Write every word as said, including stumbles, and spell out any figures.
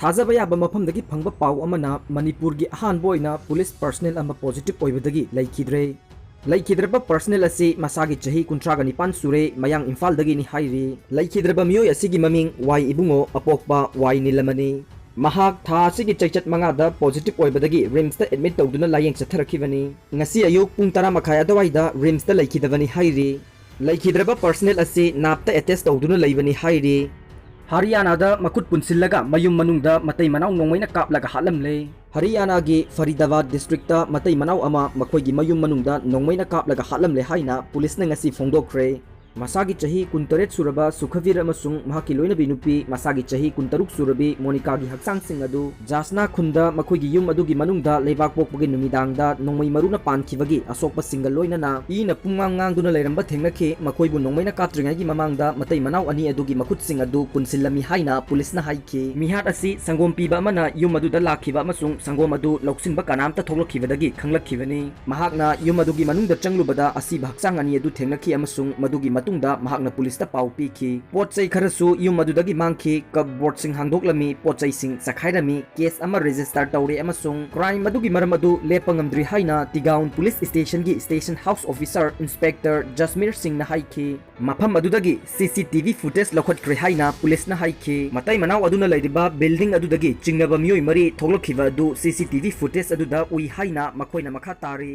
ꯊꯥꯖꯕ ꯌꯥꯕ ꯃꯐꯝꯗꯒꯤ ꯐꯪꯕ ꯄꯥꯎ ꯑꯃꯅ ꯃꯅꯤꯄꯨꯔꯒꯤ ꯑꯍꯥꯟꯕ ꯑꯣꯏꯅ ꯄꯨꯂꯤꯁ ꯄꯔꯁꯅꯦꯜ ꯑꯃ ꯄꯣꯖꯤꯇꯤꯚ ꯑꯣꯏꯕꯗꯒꯤ ꯂꯩꯈꯤꯗ꯭ꯔꯦ꯫ ꯂꯩꯈꯤꯗ꯭ꯔꯕ ꯄꯔꯁꯅꯦꯜ ꯑꯁꯤ ꯃꯁꯥꯒꯤ ꯆꯍꯤ ꯀꯨꯟꯊ꯭ꯔꯥꯒ ꯅꯤꯄꯥꯟ ꯁꯨꯔꯦ, ꯃꯌꯥꯡ ꯏꯝꯐꯥꯜꯗꯒꯤꯅꯤ ꯍꯥꯏꯔꯤ꯫ ꯂꯩꯈꯤꯗ꯭ꯔꯕ ꯃꯤꯑꯣꯏ ꯑꯁꯤꯒꯤ ꯃꯃꯤꯡ ꯋꯥꯏ ꯏꯕꯨꯡꯉꯣ, ꯑꯄꯣꯛꯄ ꯋꯥꯏ ꯅꯤꯂꯃꯅꯤ꯫ ꯃꯍꯥꯛ ꯊꯥ ꯑꯁꯤꯒꯤ ꯆꯩꯆꯠ ꯃꯉꯥꯗ ꯄꯣꯖꯤꯇꯤꯚ ꯑꯣꯏꯕꯗꯒꯤ ꯔꯤꯝꯁꯇ ꯑꯦꯗꯃꯤꯠ ꯇꯧꯗꯨꯅ ꯂꯥꯌꯦꯡ ꯆꯠꯊꯔꯛꯈꯤꯕꯅꯤ꯫ ꯉꯁꯤ ꯑꯌꯨꯛ ꯄꯨꯡ ꯇꯔꯥ ꯃꯈꯥꯏ ꯑꯗꯨꯋꯥꯏꯗ ꯔꯤꯝꯁꯇ ꯂꯩꯈꯤꯗꯕꯅꯤ ꯍꯥꯏꯔꯤ꯫ ꯂꯩꯈꯤꯗ꯭ꯔꯕ ꯄꯔꯁꯅꯦꯜ ꯑꯁꯤ ꯅꯥꯞꯇ ꯑꯦꯇꯦꯆ ꯇꯧꯗꯨꯅ ꯂꯩꯕꯅꯤ ꯍꯥꯏꯔꯤ꯫ ꯍꯔꯤꯌꯥꯅꯥꯗ ꯃꯈꯨꯠ ꯄꯨꯟꯁꯤꯜꯂꯒ ꯃꯌꯨꯝ ꯃꯅꯨꯡꯗ ꯃꯇꯩ ꯃꯅꯥꯎ ꯅꯣꯡꯃꯩꯅ ꯀꯥꯞꯂꯒ ꯍꯥꯠꯂꯝꯂꯦ꯫ ꯍꯔꯤꯌꯥꯅꯥꯒꯤ ꯐꯔꯤꯗꯥꯕꯥꯗ ꯗꯤꯁꯇ꯭ꯔꯤꯛꯇ ꯃꯇꯩ ꯃꯅꯥꯎ ꯑꯃ ꯃꯈꯣꯏꯒꯤ ꯃꯌꯨꯝ ꯃꯅꯨꯡꯗ ꯅꯣꯡꯃꯩꯅ ꯀꯥꯞꯂꯒ ꯍꯥꯠꯂꯝꯂꯦ ꯍꯥꯏꯅ ꯄꯨꯂꯤꯁꯅ ꯉꯁꯤ ꯐꯣꯡꯗꯣꯛꯈ꯭ꯔꯦ꯫ ꯃꯁꯥꯒꯤ ꯆꯍꯤ ꯀꯨꯟꯇꯔꯦꯠ ꯁꯨꯔꯕ ꯁꯨꯈꯕꯤꯔ ꯑꯃꯁꯨꯡ ꯃꯍꯥꯛꯀꯤ ꯂꯣꯏꯅꯕꯤ ꯅꯨꯄꯤ, ꯃꯁꯥꯒꯤ ꯆꯍꯤ ꯀꯨꯟꯇꯔꯨꯛ ꯁꯨꯔꯕꯤ ꯃꯣꯅꯤꯀꯥꯒꯤ ꯍꯛꯆꯥꯡꯁꯤꯡ ꯑꯗꯨ ꯖꯥꯁꯅꯥ ꯈꯨꯟꯗ ꯃꯈꯣꯏꯒꯤ ꯌꯨꯝ ꯑꯗꯨꯒꯤ ꯃꯅꯨꯡꯗ ꯂꯩꯕꯥꯛꯄꯣꯛꯄꯒꯤ ꯅꯨꯃꯤꯗꯥꯡꯗ ꯅꯣꯡꯃꯩ ꯃꯔꯨꯅ ꯄꯥꯟꯈꯤꯕꯒꯤ ꯑꯁꯣꯛꯄꯁꯤꯡꯒ ꯂꯣꯏꯅꯅ ꯏꯅ ꯄꯨꯡꯉꯥꯡ ꯉꯥꯡꯗꯨꯅ ꯂꯩꯔꯝꯕ ꯊꯦꯡꯅꯈꯤ꯫ ꯃꯈꯣꯏꯕꯨ ꯅꯣꯡꯃꯩꯅ ꯀꯥꯞꯇ꯭ꯔꯤꯉꯩꯒꯤ ꯃꯃꯥꯡꯗ ꯃꯇꯩ ꯃꯅꯥꯎ ꯑꯅꯤ ꯑꯗꯨꯒꯤ ꯃꯈꯨꯠꯁꯤꯡ ꯑꯗꯨ ꯄꯨꯟꯁꯤꯜꯂꯝꯃꯤ ꯍꯥꯏꯅ ꯄꯨꯂꯤꯁꯅ ꯍꯥꯏꯈꯤ꯫ ꯃꯤꯍꯥꯠ ꯑꯁꯤ ꯁꯪꯒꯣꯝ ꯄꯤꯕ ꯑꯃꯅ ꯌꯨꯝ ꯑꯗꯨꯗ ꯂꯥꯛꯈꯤꯕ ꯑꯃꯁꯨꯡ ꯁꯪꯒꯣꯝ ꯑꯗꯨ ꯂꯧꯁꯤꯟꯕ ꯀꯅꯥꯝꯇ ꯊꯣꯛꯂꯛꯈꯤꯕꯗꯒꯤ ꯈꯪꯂꯛꯈꯤꯕꯅꯤ꯫ ꯃꯍꯥꯛꯅ ꯌꯨꯝ ꯑꯗꯨꯒꯤ ꯃꯅꯨꯡꯗ ꯆꯪꯂꯨꯕꯗ ꯑꯁꯤꯕ ꯍꯛꯆꯥꯡ ꯑꯅꯤ ꯑꯗꯨ ꯊꯦꯡꯅꯈꯤ ꯑꯃꯁꯨꯡ ꯃꯗꯨꯒꯤ ꯃꯇꯨꯡꯗ ꯃꯍꯥꯛꯅ ꯄꯨꯂꯤꯁꯇ ꯄꯥꯎ ꯄꯤꯈꯤ꯫ ꯄꯣꯠ ꯆꯩ ꯈꯔꯁꯨ ꯌꯨꯝ ꯑꯗꯨꯗꯒꯤ ꯃꯥꯡꯈꯤ, ꯀꯞꯕꯣꯔꯗꯁꯤꯡ ꯍꯥꯡꯗꯣꯛꯂꯝꯃꯤ, ꯄꯣꯠ ꯆꯩꯁꯤꯡ ꯆꯈꯥꯏꯔꯝꯃꯤ꯫ ꯀꯦꯁ ꯑꯃ ꯔꯦꯖꯤꯁꯇꯔ ꯇꯧꯔꯦ ꯑꯃꯁꯨꯡ ꯀ꯭ꯔꯥꯏꯝ ꯑꯗꯨꯒꯤ ꯃꯔꯝ ꯑꯗꯨ ꯂꯦꯞꯄ ꯉꯝꯗ꯭ꯔꯤ ꯍꯥꯏꯅ ꯇꯤꯒꯥꯎꯟ ꯄꯨꯂꯤꯁ ꯁ꯭ꯇꯦꯁꯟꯒꯤ station house officer inspector Jasmir ꯁꯤꯡꯅ ꯍꯥꯏꯈꯤ꯫ ꯃꯐꯝ ꯑꯗꯨꯗꯒꯤ ꯁꯤ ꯁꯤ ꯇꯤ ꯚꯤ ꯐꯨꯇꯦꯖ ꯂꯧꯈꯠꯈ꯭ꯔꯦ ꯍꯥꯏꯅ ꯄꯨꯂꯤꯁꯅ ꯍꯥꯏꯈꯤ꯫ ꯃꯇꯩ ꯃꯅꯥꯎ ꯑꯗꯨꯅ ꯂꯩꯔꯤꯕ ꯕꯤꯜꯗꯤꯡ ꯑꯗꯨꯗꯒꯤ ꯆꯤꯡꯅꯕ ꯃꯤꯑꯣꯏ ꯃꯔꯤ ꯊꯣꯛꯂꯛꯈꯤꯕ ꯑꯗꯨ ꯁꯤ ꯁꯤ ꯇꯤ ꯚꯤ ꯐꯨꯇꯦꯖ ꯑꯗꯨꯗ ꯎꯏ ꯍꯥꯏꯅ ꯃꯈꯣꯏꯅ ꯃꯈꯥ ꯇꯥꯔꯤ꯫